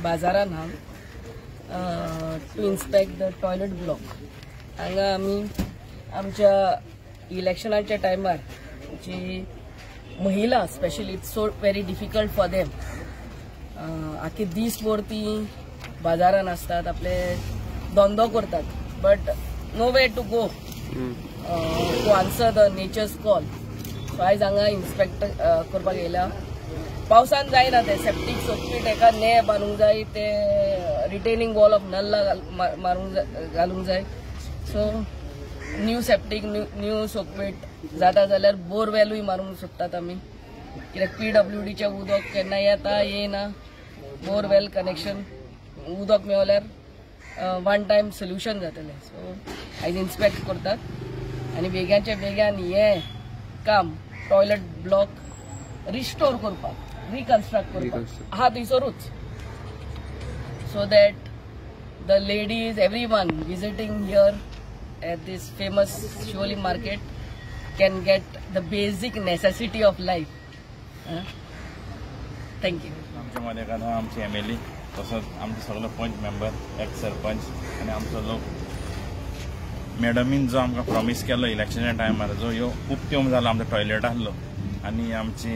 बाजारान हांव to inspect the toilet block. हांगा आमी आमच्या इलेक्शनाच्या टायमार जी महिला specially it's so very difficult for them, आखी दीसभर ती बाजारान आसतात, आपले धंदो करतात, but no way to go to answer the nature's call. So आयज हांगा इन्स्पेक्ट करपाक येयला. पावसान जायना ते सेप्टीक सोकपीट एका ने बांदूंक जाय, ते रिटेनिंग वॉल ऑफ नल्ला मारूंक घालूंक जाय. So new septic new soak pit जाता जाल्यार बोरवेलूय मारूंक सोदतात आमी, कित्याक पीडब्ल्यूडीचें उदक केन्ना येता येना. बोरवेल कनेक्शन उदक मेवल्यार वन टायम सोल्युशन जातलें. सो आयज इन्स्पेक्ट करतात आनी बेग्याच्या बेग्यान हें काम टॉयलेट ब्लॉक रिस्टोर करपाक, रिकन्स्ट्रक्ट करपाक आहा थंयसरूच, so that the ladies every one visiting here at this famous Siolim market can get the basic necessity of life. Thank you. आमच्या मदेकार आमची एम एल ए, तसोच आमचे सगळे पंच मेंबर, एक्स सरपंच आनी आमचो लोक. मॅडमीन जो आमकां प्रॉमीस केल्लो इलेक्शनाच्या टायमार, जो ह्यो खूब तेंप जालो आमचो टॉयलेट आसलो आनी आमची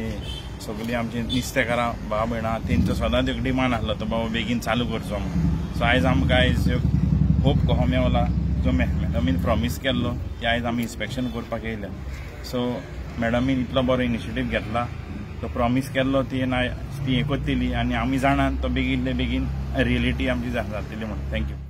सगळीं आमची नुस्तेकारां भाव भयणां तेंचो सदांच एक डिमांड आसलो तो बाबा बेगीन चालू करचो म्हणून. सो आयज आमकां आयज खूब कहो मेवला जो मॅडमीन प्रॉमीस केल्लो ती आयज आमी इन्स्पेक्शन करपाक येयल्या. सो मॅडमीन इतलो बरो इनिशिएटीव घेतला, तो प्रॉमीस केल्लो ती ती हें करतली आनी आमी जाणात तो बेगीन बेगीन रियलिटी आमची जातली म्हणून. Thank you.